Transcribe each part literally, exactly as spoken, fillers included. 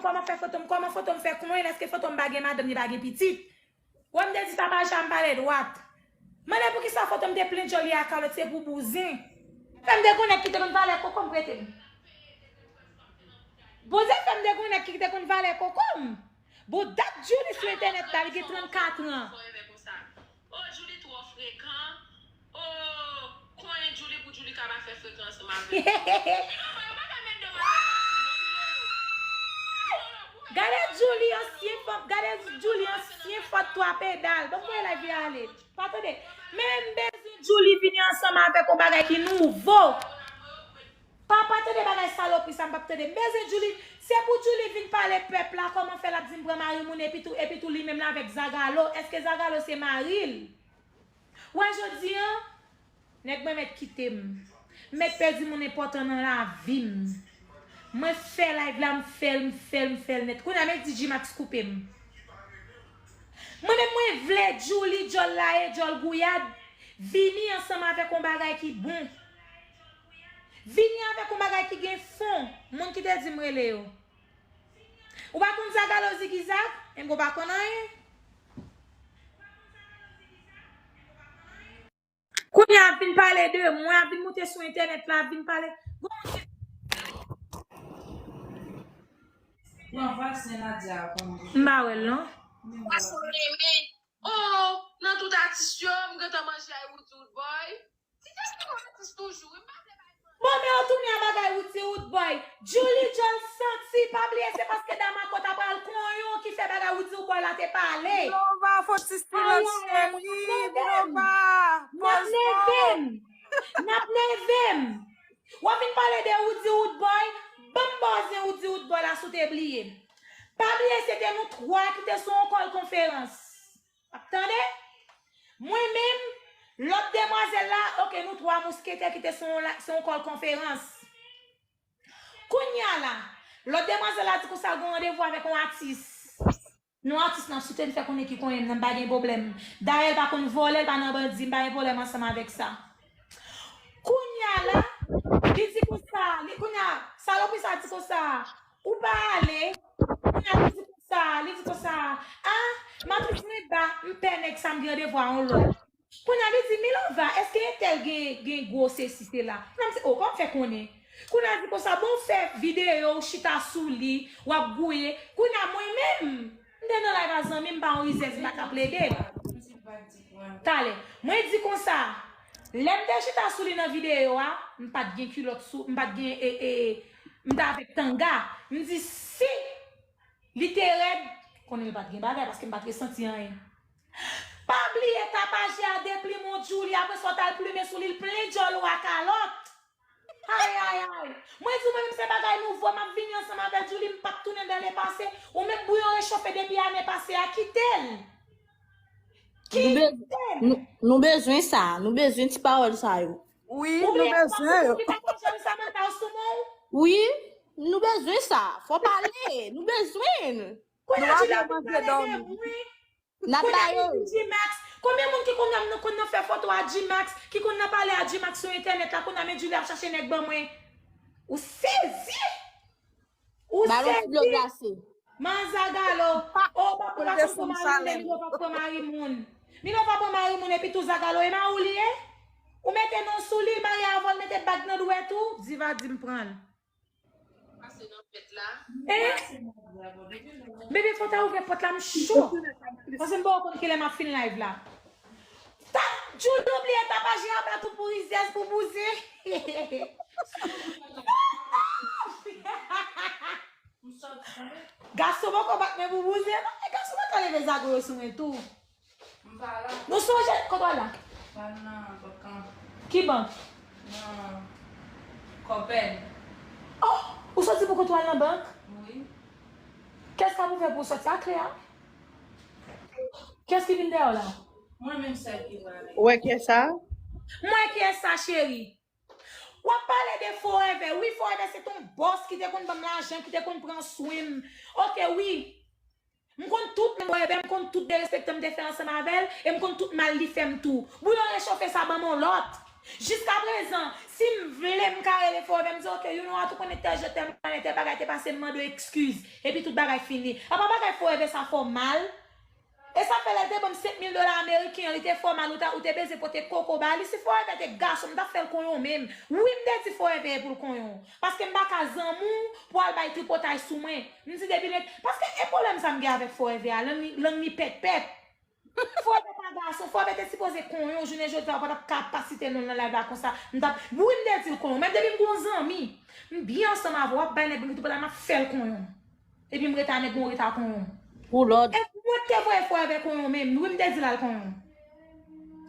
Kòman fè foto m, kòman foto m fè konyen, èske foto m pa gen madanm, li pa gen pitit? Wè m te di sa pa janm pale dwat. Mande poukisa foto m te plen djòl li a kalòt, se pou bouzen. Fè m de gon nèg ki te konn valè koko m prete m. Bondye fè m de gon nèg ki te konn valè koko m. Bon, dat Djouly sou entènèt la, li gen trannkat an. Oh, Djouly twò frekan. Oh, konyen Djouly pou Djouly ka pa fè frekan ansanm avè l. Milova, yo pa ka met demanzèl fasil non, Milolo. Milolo, pou Gade Djouly ansyen fòt, gade Djouly ansyen fòt twa pedal. Bon, voye live li ale. Pa tande. Men m bezwen Djouly vini ansanm avèk yon bagay ki nouvo. Papa, tande bagay salopri sa, m p ap tande. M bezwen Djouly, se pou Djouly vin pale pèp la, kòman fè l ap di m pran mari moun, epi tou, epi tou li menm la avèk Zagalo. Èske Zagalo se mari l? Wè jodi an, nèg mwen mèt kite m. M mèt pèdi moun enpòtan nan lavi m. Mwen fè live la, m fè l, m fè l, m fè l nèt. Kounye a, mèt di G-Max koupe m. Mwen menm, mwen vle Djouly, djòl laye, djòl gouyad, vini ansanm avèk yon bagay ki bon. Vini avèk yon bagay ki gen fon. Moun ki te di m rele yo. Ou pa konn Zagalo Zigizag? Enben, ou pa konn anyen. Kounye a ap vin pale de mwen, ap vin moute sou entènèt la, ap vin pale. Gon moun ki Pran vals Nadia a pou m. M pa wè l non. Fason renmen. Oh, nan tout atis yo, m gentan manje ay Woody Wood Boy. Ti Jessica atis toujou, wi, m pa vle bay manti. Bon, men w tounen a bagay Woody Wood Boy. Djouly Djòl santi, pa bliye se paske Damako ta pral konyen w ki fè bagay Woody Wood Boy la te pale. Milova, fò ti silans, cheri, Milova. N ap leve m. N ap leve m. W ap vin pale de Woody Wood Boy, ban m ba w zen Woody Wood Boy la si w te bliye. Pa bliye se te nou twa ki te sou yon kòl konferans. W ap tande? Mwen menm, lòt demwazèl la, oke, nou twa mousketè ki te sou yon la, sou yon kòl konferans. Kounye a la, lòt demwazèl la di konsa l gen yon randevou avèk yon atis. Non, atis nan, si w te fè konnen ki konyen m nan, m pa gen pwoblèm. Dayè, l pa konn vòlè, l pa nan bandi, m pa gen pwoblèm ansanm avèk sa. Kounye a la, li di konsa, li, kounye a, salopri sa di konsa, ou pa ale, kounye a, li di konsa, li di konsa, a, matris mwen ba, m pè nèg sa, m gen randevou a yon lòt. Kounye a li di, Milova, èske entèl gen, gen gwo sesi sela? Kounye a m di, o, kòman w fè konnen? Kounye a di konsa, bon, w fè videyo, w chita sou li, w ap gouye. Kounye a mwen menm, m te nan live a zanmi m, pa yon rizèz, m pa ka plede. Talè, mwen di konsa, lè m te chita sou li nan videyo a, m pa t gen kilòt sou, m pa t gen, e, e, m t avèk tanga. M di, si Li te rèd, konnen l pa t gen bagay, paske m pa t resanti anyen. Pa bliye tapaje a deplimen w Djouly, apre sa w t al plimen sou li, l plen djòl ou a kalòt. Ay, ay, ay. Mwen di w, mwen menm se bagay nouvo, m ap vini ansanm avè Djouly, m p ap tounen dan lepase. Ou menm bouyon rechofe depi ane pase a, kite l. Nou be-, Kite l. Nou, nou bezwen sa, nou bezwen ti pawòl sa yo. Wi, nou bezwen yo. Ou bliye sa, mwen ki tapaje a Samantha sou men w? Wi, nou bezwen sa. Fò pale, nou bezwen l. Kounye a Djouly ap pale de mwen. N ap ba yo. Kounye a G-Max. Konbyen moun ki konn nan, konn nan fè foto a G-Max, ki konn nan pale a G-Max sou entènèt la, kounye a men Djouly ap chache nèg ban mwen? Ou sezi! Ou sezi! Ba l yon ti dlo glase. Manzagalo. O, pa pou la sou mari moun, Milova pran mari moun. Milova pran mari moun epi tou Zagalo, e mari w li ye? Ou mete non sou li, l marye avè w, l mete bag nan dwèt ou, Diva di m pran l. Pase nan fèt la. Eh? Bebe, fò w ta ouvè pòt la, m cho. Paske m poko konn kilè m ap fin live la. Ta, Djouly bliye tapaje a plat ou pou rizèz, pou bouzen. Gason poko bat men pou bouzen, non, e gason poko leve zago yo sou mwen tou. M pa la. Nou sonje, kote w al la? M al nan bank lan. Ki bank? Nan Kòpèn. Oh, ou soti pou kont ou al nan bank? Wi. Kiyès k ap ouvè pou w soti a kle a? Kiyès ki vin dèyè w la? Mwen menm sèl ki prale. Ou wè kiyès sa? Mwen kiyès sa, cheri? W ap pale de Forever. Wi, Forever se t on bòs ki te konn ban m lajan, ki te konn pran swen m. Oke, wi. M konn tout, men Forever, m konn tout derespektan m te fè ansanm avè l, e m konn tout mal li fè m tou. Bouyon rechofe sa ban m on lòt. Jiskaprezan, si m vle, m ka rele Forever, m di, "Ok, you know what, ou konnen tèl jan, tèl maten, tèl bagay te pase, m mande w ekskiz." Epi tout bagay fini. Apa bagay Forever sa fè w mal? E sa fè lè l te ban m senk mil dola ameriken an, li te fè w mal, ou ta, ou te bezwen pote koko ba li. Si Forever te gason, m t ap fè l konyon menm. Wi, m te di Forever pou l konyon. Paske m pa ka zanmi w pou al bay tripotay sou mwen. M di depi lè, paske e pwoblèm sa m gen avèk Forever a, lang li, lang li pèt pèt. Forever pa gason, Forever te sipoze konyon, jounen jodi a, ou pa t ap ka pa site non l nan live la konsa. M t ap, wi, m te di l konyon, men depi m gen yon zanmi, m byen ansanm avè w, w ap bay nèg bri tou pala, m ap fè l konyon. Epi m rete a nèg mwen, w rete a konyon. Pou lòd. E mwen k te voye Forever konyon menm, wi, m te di l al konyon.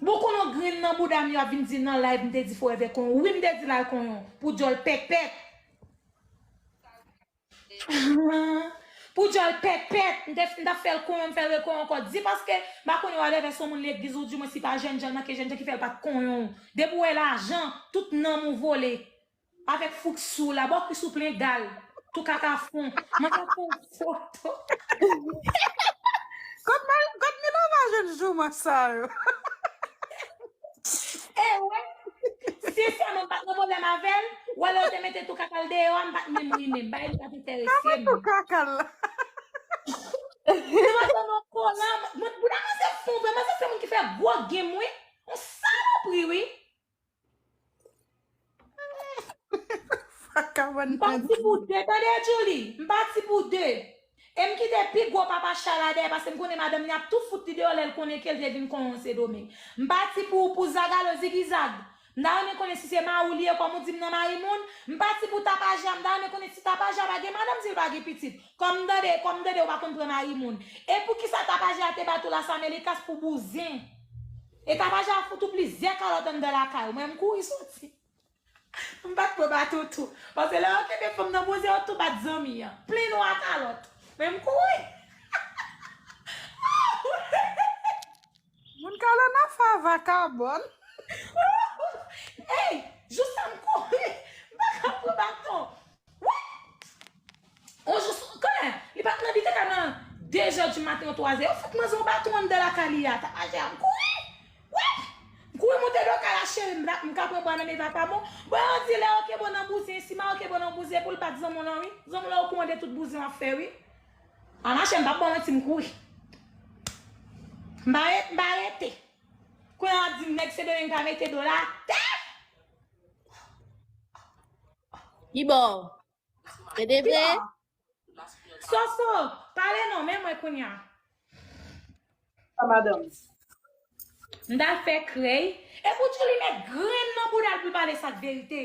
Bon, konn yon grenn nan bouda m yo ap vin di nan live, m te di Forever konyon, wi, m te di l al konyon. Pou djòl pèt pèt. Pou djòl pèt pèt, m te, m t ap fè l konyon, m fè l rekonyon ankò. Di paske, m pa konnen, whatever, se yon moun legliz, ou di mwen si pa jènjan, manke jènjan ki fè l pa t konyon. Depi w wè lajan, tout nanm ou vole. Avèk fouk sou la, bò kwi sou plen gal. Tou kaka fon. Mwen ka fè yon foto. Kot Mal-, kot Milova jwenn jouman sa yo? E wè, sensèman, m pa t nan pwoblèm avè l. Wè lè yo te mete tou kaka l deyò a, m pa t menm ri menm. Bagay li pa t enterese m. Tou kaka l la. Demanzè nan kolan, mwen, bouda manzè fon vre, manzè se moun ki fè gwo game, wi. Yon salopri, wi. M pati pou de, tande, Julie. M pati pou de. E m kite pi gwo papa chay la dèyè, paske m konnen madanm li ap tou fout li deyò lè l konnen ke l te vin konyon Sendomeng. M pati pou, pou zagalo zigizag. M ta renmen konnen si se mari w li ye, kòm ou di m nan mari moun. M pati pou tapaja, m ta renmen konnen si tapaja pa gen madanm, si l pa gen pitit. Kòm m tande, kòm m tande ou pa konn pran mari moun. E poukisa tapaja te bat ou Las Amelikas pou bouzen? E tapaja fout ou plizyè kalòt anndan lakay ou. Mwen, m kouri soti. M pa t pran baton tou. Paske lè yo kenbe fanm nan bouzen, yo tou bat zanmi an. Plen nwa kalòt. Men m kouri. Moun ka lè nan fè vakabòn. Ey, jou sa m kouri. M pa ka pran baton. Wi! On jou, sou, kanmenm, li pa t nan, li te ka nan de zè di maten, twa zè. Yo fout manzè yon baton anndan lakay li a. Tapaja, m kouri. Wi! M kouri monte do kay la, cheri, m ka, m ka pran bwa nan men vakabon. Bon, yo di lè yo kenbe w nan bouzen, si mari w kenbe w nan bouzen, pou l bat zanmi w lan, wi. Zanmi w lan okouran de tout bouzen w ap fè, wi. A mache, m p ap ba w manti, m kouri. M pa ret-, m pa rete. Kounye a w ap di m nèg Sendomeng pa mete do l atè. Ki bò? Se de vre? Soso, pale non, men mwen kounye a. Sa madanm. M t al fè krèy. E pou Djoulie met grenn nan bouda l pou l pale sa k verite.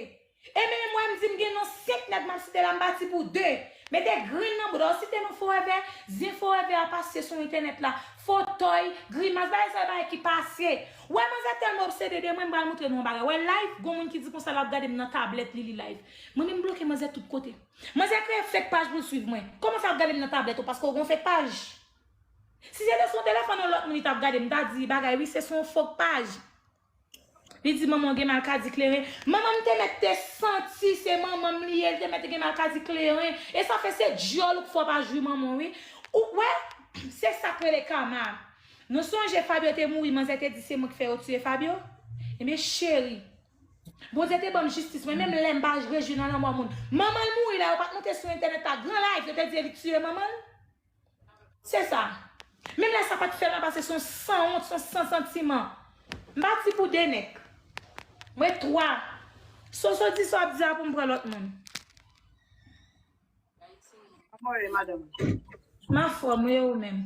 E menm mwen m di m gen non senk nèg m ap site la, m pati pou de. Mete grenn nan bouda w, site non Forever, zen Forever a pase sou entènèt la. Fotòy, grimas, bagay sa yo bagay ki pase. Wè manzè tèlman obsede de mwen, m pral montre nou yon bagay. Wè live, gon moun ki di konsa l ap gade m nan tablèt li, li live. Mwen menm m bloke manzè tout kote. Manzè kreye fake paj pou l swiv mwen. Kòman sa ap gade m nan tablèt ou paske w gon fake paj? Si se te sou yon telefòn yon lòt moun li t ap gade m, m ta di bagay wi, se sou yon fake paj. Li di manman w gen malkadi kleren. Manman m te mèt te santi se manman m li ye, li te mèt te gen malkadi kleren. E sa fè se dyòl ou k fè w pa jwi manman w wi. Ou wè, se sa k rele kama. Nou sonje Fabio te mouri, manzè te di se mwen k fè yo tiye Fabio? Ebyen cheri, Bondye te ban m jistis mwen, menm lè m pa rejwi nan lanmò moun. Manman l mouri la, yo pa t monte sou entènèt la, gran live, yo te di Elik tiye manman l. Se sa. Menm lè sa pa t fè mal, paske se yon sanwont, se yon san santiman. M pati pou de nèg. Mwen twa. Soso di sa w ap di a pou m pran lòt moun. Kòman w ye, madanm? M anfòm wi, e ou menm?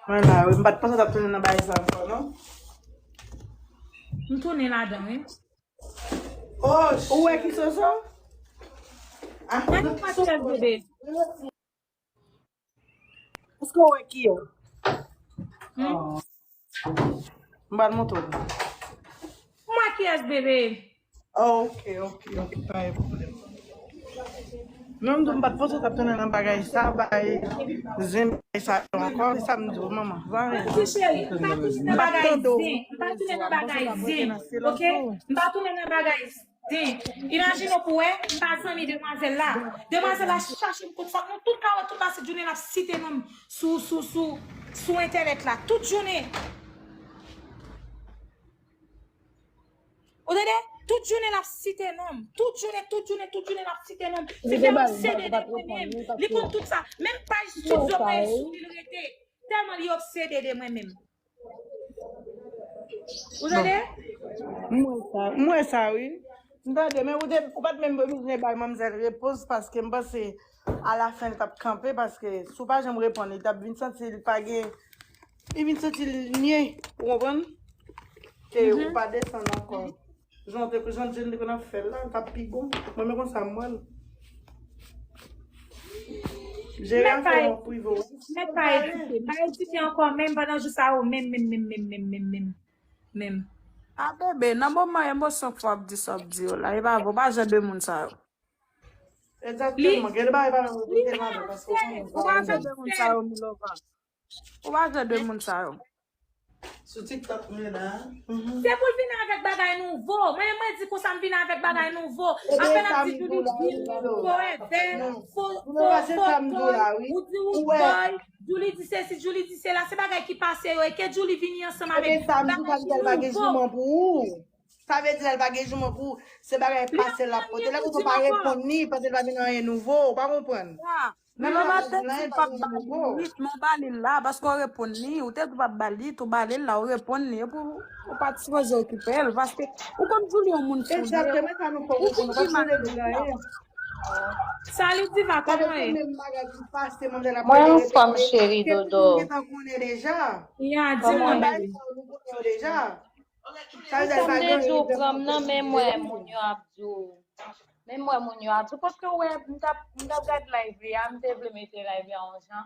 Mwen la wi, m pa t panse w t ap tounen nan bagay sa ankò non. M tounen ladan wi. Oh, ou wè ki Soso? Mwen makyaj bebe. Èske w wè ki yo? M pral montre w. Ou makyaj bebe. Oh, ok, ok, ok, pa gen pwoblèm. Non, m di w m pa t panse w t ap tounen nan bagay sa, bay zen bagay sa yo ankò, e sa m di w, manman, zanmi. Ti cheri, m pa tounen nan bagay zen, m pa tounen nan bagay zen, ok? M pa tounen nan bagay zen. Imajine w pou wè, m pa zanmi demwazèl la. Demwazèl la chache m kot fòk nou tout ka wè tout masit jounen l ap site non m sou, sou, sou, sou entènèt la. Tout jounen. Tande, tout jounen l ap site non m. Tout jounen, tout jounen, tout jounen l ap site non m. Li fè m obsede de mwen menm. Li konn tout sa. Menm paj Studio Paris sou li l rete. Tèlman li obsede de mwen menm. Ou tande? M wè sa, m wè sa wi. M tande, men ou te, ou pa t menm bezwen bay manmzèl reponn paske m panse alafen li t ap kanpe paske si w pa janm reponn li, li t ap vin santi li pa gen, li vin santi li nye, ou konprann? Ke ou pa desann ankò. Jan te jan Jane te konn ap fè l la, l t ap pi bon. Mwen men konsa m wè l. Jere afè w an prive w. Mèt pa edike. Pa edike ankò menm pandan jou sa yo menm, menm, menm, menm, menm, menm, menm, menm. A bebe, nan moman emosyon k fè w ap di sa w ap di yo la, e pa vre, w pa jan de moun sa yo. Egzakteman, gen de bagay pa menm ou te ladan paske w konnen Ou pa jan de moun sa yo, Milova. Ou pa jan de moun sa yo. Sou TikTok m ye la. Se pou l vin avèk bagay nouvo. Mwen, mwen di konsa m vin avèk bagay nouvo. Apèn ap di Djouly di forever, fo, fo, foto, ou di ou boy, Djouly di sesi, Djouly di sela. Se bagay ki pase yo. E ke Djouly vini ansanm avèk bagay ki nouvo. Sa vle di la l pa gen jouman pou ou. Se bagay pase l ap pote. Lè kote w pa reponn li, paske l pa vin anyen nouvo, ou pa konprann. Men mama te di l p ap ba li lit, men w ba li l la, paske w reponn li, ou te di w p ap ba li lit, ou ba li l la, ou reponn li, epi w pa t sipoze okipe l, paske ou konn Djouly yon moun fou vre. Ou konn ki mal li ye. Salut Diva, kòman ye? Mwen anfòm cheri dodo. Ya, di mwen bebe. Ou konn de di w pran m nan men mwen moun yo ap di w. Men mwen moun yo ap di w paske w wè m t ap m t ap gad live li a, m te vle mete live li a yon jan.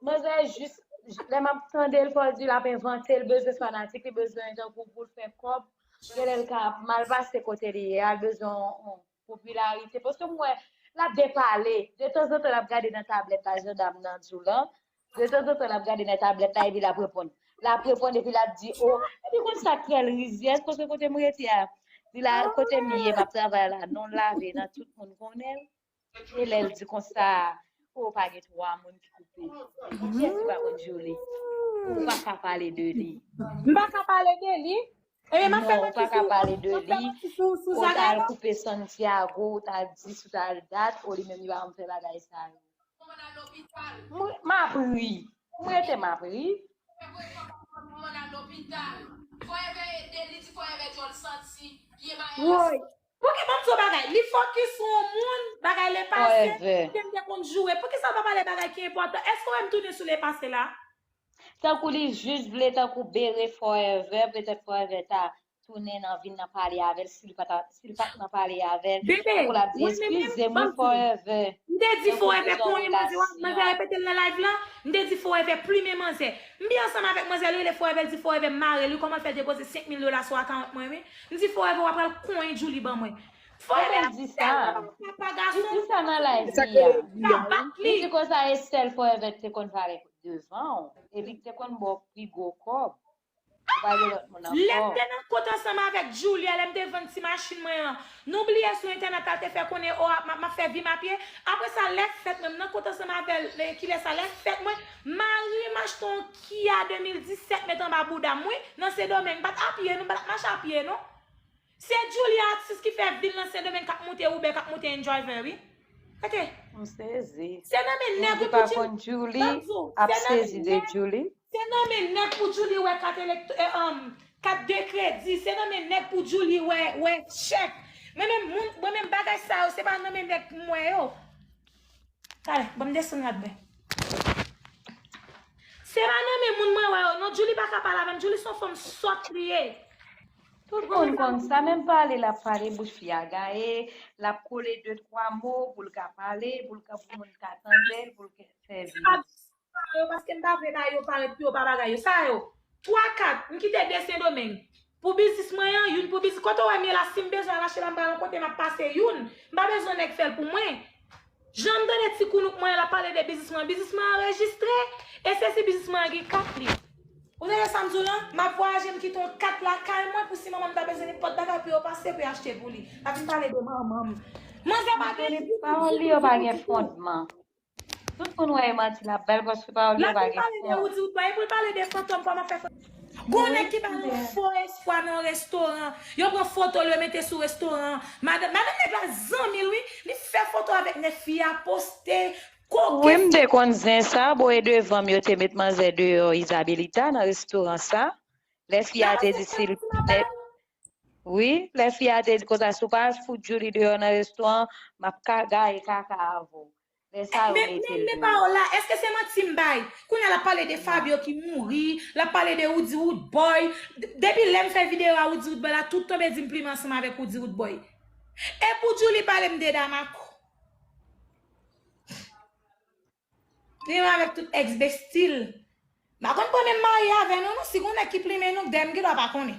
Manzè jis lè m ap tande l fò l di l ap envante, l bezwen fanatik, li bezwen tankou pou l fè kòb. Genlè l ka ap mal pase kote li ye a, l bezwen yon popilarite. Paske m wè l ap depale. De tanzantan l ap gade nan tablèt la, jan dam nan di w lan. De tanzantan l ap gade nan tablèt la epi l ap reponn. L ap reponn epi l ap di, o, epi konn sa k fè l rizyèz, paske kote m rete a, di la, kote m ye, m ap travay la, non l lave nan tout moun konnen l. E lè l di konsa, o, pa gen twa moun ki koupe. Kiyès ki pa konn Djouly? Ou pa ka pale de li. M pa ka pale de li? Ebyen, m ap fè Non, ou pa ka pale de li. Ou t al koupe Santiago, ou t al dis, ou t al dat, o li menm li pa konn fè bagay sa yo. M ap ri. M rete m ap ri. Woy. Pouki ban m di w bagay? Li fokis sou yon moun, bagay le pase, ke m te konn joure. Poukisa w pa pale bagay ki enpòtan? Èske w wè m tounen sou le pase la? Tankou li jis vle tankou bere Forever, petèt Forever ta tounen nan vin nan pale avè l, si l pa ta, si l pa t nan pale avè l. Tankou l ap di, eskize m wi Forever. M te di Forever konyen manzè, manzè repete l nan live la. M te di Forever plimen manzè. M byen ansanm avèk manzè, li rele Forever, l di Forever mare l wi, kòman l fè depoze senk mil dola sou akawont mwen wi. M di Forever w ap pral konyen Djouly ban mwen. Forever ap tèlman papa gason. Di sa nan live li a. Li di konsa e sèl Forever te konn pale devan w. Epi l te konn ba w pi gwo kòb. Ou pa gen lòt moun ankò. Lè m te nan kont ansanm avèk Djouly a, lè m te vann ti machin mwen an, nou bliye sou entènèt la, l te fè konnen, o, m ap, m ap fè vi m a pye. Apre sa, lè fèt mwen, m nan kont ansanm avè l, kilè sa, lè fèt mwen, mari m achte yon Kia de mil disèt met anba bouda m, wi, nan Sendomeng. M pa t a pye, non, m pa t ap mache a pye, non. Se Djouly atis ki fè vi l nan Sendomeng k ap moute Uber, k ap moute InDriver, wi. Tande. M sezi. Se nan men nèg ou pou Djouly. Ban m di w, ap sezi de Djouly. Se nan men nèg pou Djouly wè kat elekto, eh, um, kat de kredi. Se nan men nèg pou Djouly wè, wè chèk. Mwen menm, moun, mwen menm bagay sa yo, se pa nan men nèg m wè yo. Talè, ban m desann rad mwen. Se pa nan men moun mwen wè yo. Non, Djouly pa ka pale avè m. Djouly se yon fanm sòt li ye. Tout moun konn sa, menm pale l ap pale, bouch fi a gaye, l ap kole de twa mo pou l ka pale, pou l ka, pou moun ka tande l, pou l ka fè vi. Sa yo, paske m pa vle bay yo parèt pou yo pa bagay yo. Sa yo, twa, kat, m kite de Sendomeng. Pou biznis mwen an, youn pou biznis. Kote w wè m ye la, si m bezwen al achte la, m pral yon kote, m ap pase youn. M pa bezwen nèg fè l pou mwen. Jan m tande ti kounouk mwen an, l ap pale de biznis mwen an. Biznis mwen an anrejistre. E sesi biznis mwen an gen kat li. Ou tande sa m di w lan? M ap vwayaje, m kite yon kat lakay mwen pou si manman m ta bezwen nenpòt bagay pou yo pase pou yo achte pou li. L ap vin pale de manman m. Manzè pa gen. Pawòl li yo pa gen fondman. Tout moun wè e manti l ap bay paske pawòl yo pa gen fon. Ou di ou bay pou l pale de fantòm, kòman fè fantòm? Gon nèg ki ba yon fo espwa nan yon restoran. Yo pran foto l, yo mete sou restoran an. Madanm, madanm nèg la zanmi l, wi. Li fè foto avèk nèg fi a, poste, Wi, koke. M te konn zen sa, bò e devan m yo te met manzè deyò Isabelita nan restoran sa. Lè fi a Nan te di si restoran l ti nan te, bay. Wi, lè fi a te di konsa, si w pa fout Djouly deyò nan restoran, m ap ka gaye kaka avè w. Lè sa yo Men, mete men, l men deyò. Pawòl la, èske se manti m bay? Kounye a l ap pale de Fabio ki mouri, l ap pale de Roody Roodboy. D- Depi lè m fè videyo a Roody Roodboy la, tout tonbe di m plimen ansanm avèk Roody Roodboy. E pou Djouly pale m de Damako. Plimen avèk tout ex bestil. M pa konn pou menm marye avè nou, non. Si gon nèg ki plimen nou, dèyè m gen dwa pa konnen.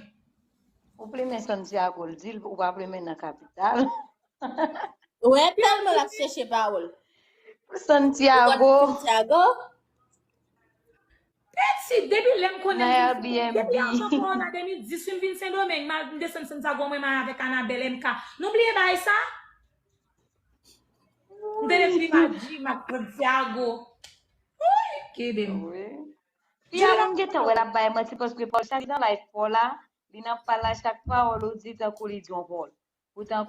Ou plimen Santiago, l di l, ou pa plimen nan kapital. Wè, tèlman l ap chèche pawòl. Santiago. Santiago. Peti, depi lè m konnen Nan m vin, Airbnb. Depi avan kòwona de mil dis, m vin Sendomeng, m al desann Santiago, mwen, mwen avèk Anabel M K. Nou bliye bagay sa? M te depi Madji, m ak Santiago. Woy, kede m. Wi. Fi a, m gentan wè l ap bay manti paske Paul chak nan live Paul la, li nan pal la, chak pawòl ou di tankou li di yon Paul. Poutan